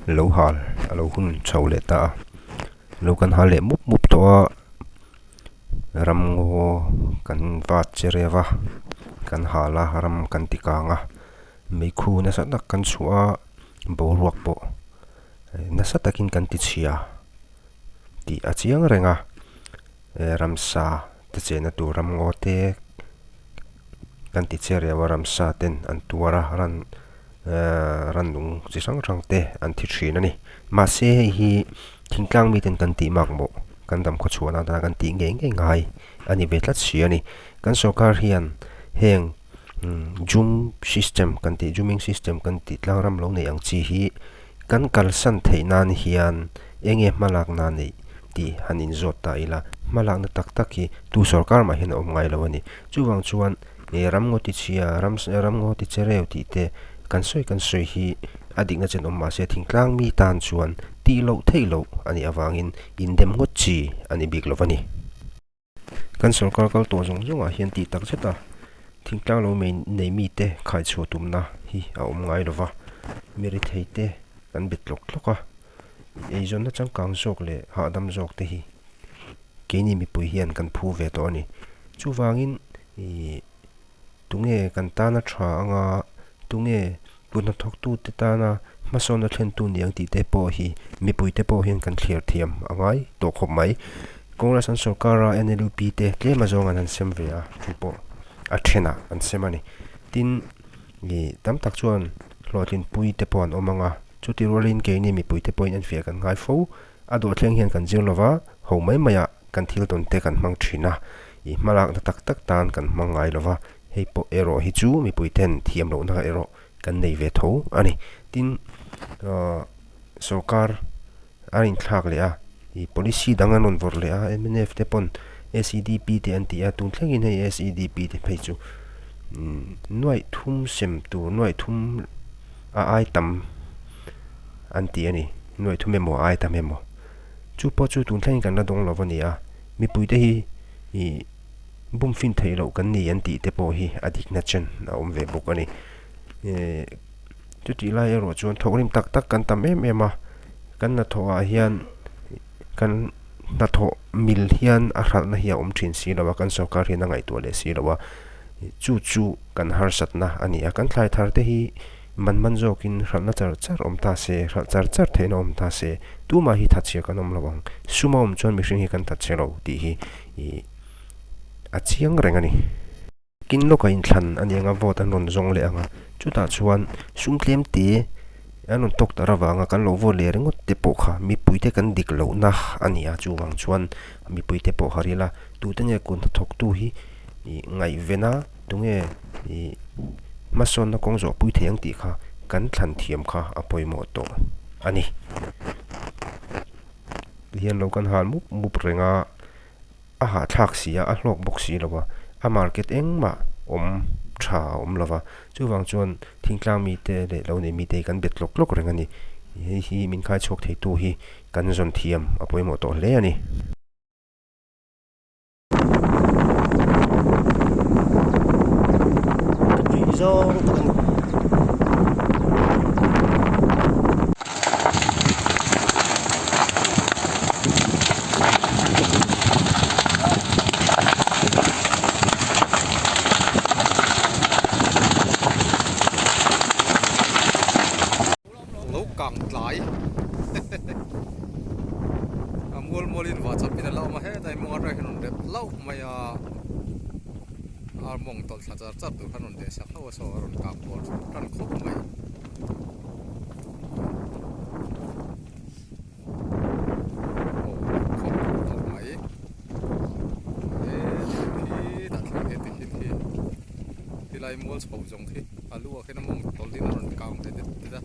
Lo hal a lo hun chho leh ta a, lo kan hal leh mup mup tawh a, ramngaw kan vat che reuh a, kan hal a ram kan ti kang a, meikhu nasa tak kan chhuah a, boruak pawh nasa takin kan ti chhia tih a chiang reng a, ramsa te chenna tur ramngaw te kan ti che reuh a ramsa ten an tuar a ran ehh rannung chi hrang hrang te an thi thin a ni mahse hei hi thingtlang miten kan tih makmawh kan dam khaw chhuahna atana kan tih ngei ngei ngai a ni ve tlat si a ni kan sorkar hian heng zoom system kan tih zooming system kan tih tlang ram lo nei ang chi hi kan kalsan theih nan hian eng nge hmalakna neih tih han inzawt ta ila hmalakna tak tak hi tu sorkar mah hian a awm ngai lo a ni chuvang chuan He ramngaw ti chhia, ram ramngaw ti che reu tih te kan sawi kan sawi hi a dikna chen awm mahse thingtlang mi tan chuan tih loh theih loh a nih avangin indem ngawt chi a ni bik lo a ni. Kan sorkar kal tawh zawng zawngah hian tih tak zeta thingtlang lo mei nei mite khaichhuah tumna hi a awm ngai lo va, mi rethei te kan bet tlawk tlawk a, eizawnna changkang zawk leh hahdam zawk te hi keini mipui hian kan phu ve tawh a ni. Chuvangin Ih tunge kan tana tha anga tunge kut hnathawktute tana hmasawnna thlentu ni ang tih te pawh hi mipui te pawh hian kan thlir thiam a ngai tawh khawp mai. Congress an sorkar a NLUP te tlem azawng an han sem ve a chu pawh a thenah an sem a ni. Tin ih tam tak chuan hlawhtlinpui te pawh an awm ang a chuti rualin keini mipui te pawhin enfiah kan ngai fo. A dawhthleng hian kan zir lova ho mai mai ah Kan thil tawn te kan hmang thin a, i hmalakna tak tak tan kan hmang ngai lo va, hei pawh erawh hi chu mipui ten thiam lohna erawh kan nei ve tho a ni. Tin, ahh sorkar a inthlak leh a, i policy dang an rawn vawrh leh a, mnf te pawn SEDP te an ti a, tun thlengin hei SEDP te phei chu nuaih thum sem tur nuaih thum a ai tam an ti a ni, nuaih thum emaw a ai tam emaw. Chu pawh chu tun thlengin kan la dawng lo a ni a, mipuite hi ih bum fin theih loh kan ni an tih te pawh hi a dikna chen a awm ve bawk a ni. Ehh chutih lai erawh chuan thawkrim tak tak kan tam em em a, kan hnathawh ah hian kan hnathawh mil hian a hralhna hi a awm thin si lo a, kan sorkar hian a ngaihtuah leh si lo a, chu chu kan harsatna a ni a, kan thlai thar te hi. Man man zawkin hralhna char char awm ta se, hralh char char theihna awm ta se, tumah hi thatchhia kan awm lo ang. Sum a awm chuan mihring hi kan thatchhe lo tih hi ih a chiang reng a ni. Kin lawka inthlan a ni anga vote an rawn zawng leh ang a, chutah chuan sum tlem te an rawn tawk tar avanga kan lo vote leh ringawt te pawh kha mipuite kan dik lohna a ni a, chuvang chuan mipuite pawh harh ila tute nge kut hnathawktu hi ih ngaihven a. Tunge ih hmasawnna kawng zawh pui thei ang tih kha kan thlan thiam kha a pawimawh tawh a ni. Tihian lo kan hal mup mup reng a, a hahthlak si a, a hlawk bawk si lo a, a market engmah awm tha a awm lo va, chuvang chuan thingtlang mite leh lo nei mite hi kan bet tlawk tlawk reng a ni. Hei hi min khai chhuak theitu hi kan zawn thiam a pawimawh tawh hle a ni. Zawng tak a ni. Lo kang tlai a mual mual in vah chap in a la awm a hetlai mawng atang hian rawn rep hlauh mai a ar mawng tawlh thla char char tur khan rawn leh sak hlauh a saw a rawn kang kual tan khawp mai. Aw khawp tawh mai he khi dah thleng he ti khi khi lai mual chho zawng khi a lu ah khian a mawng tawlh in a rawn kang ve det det a.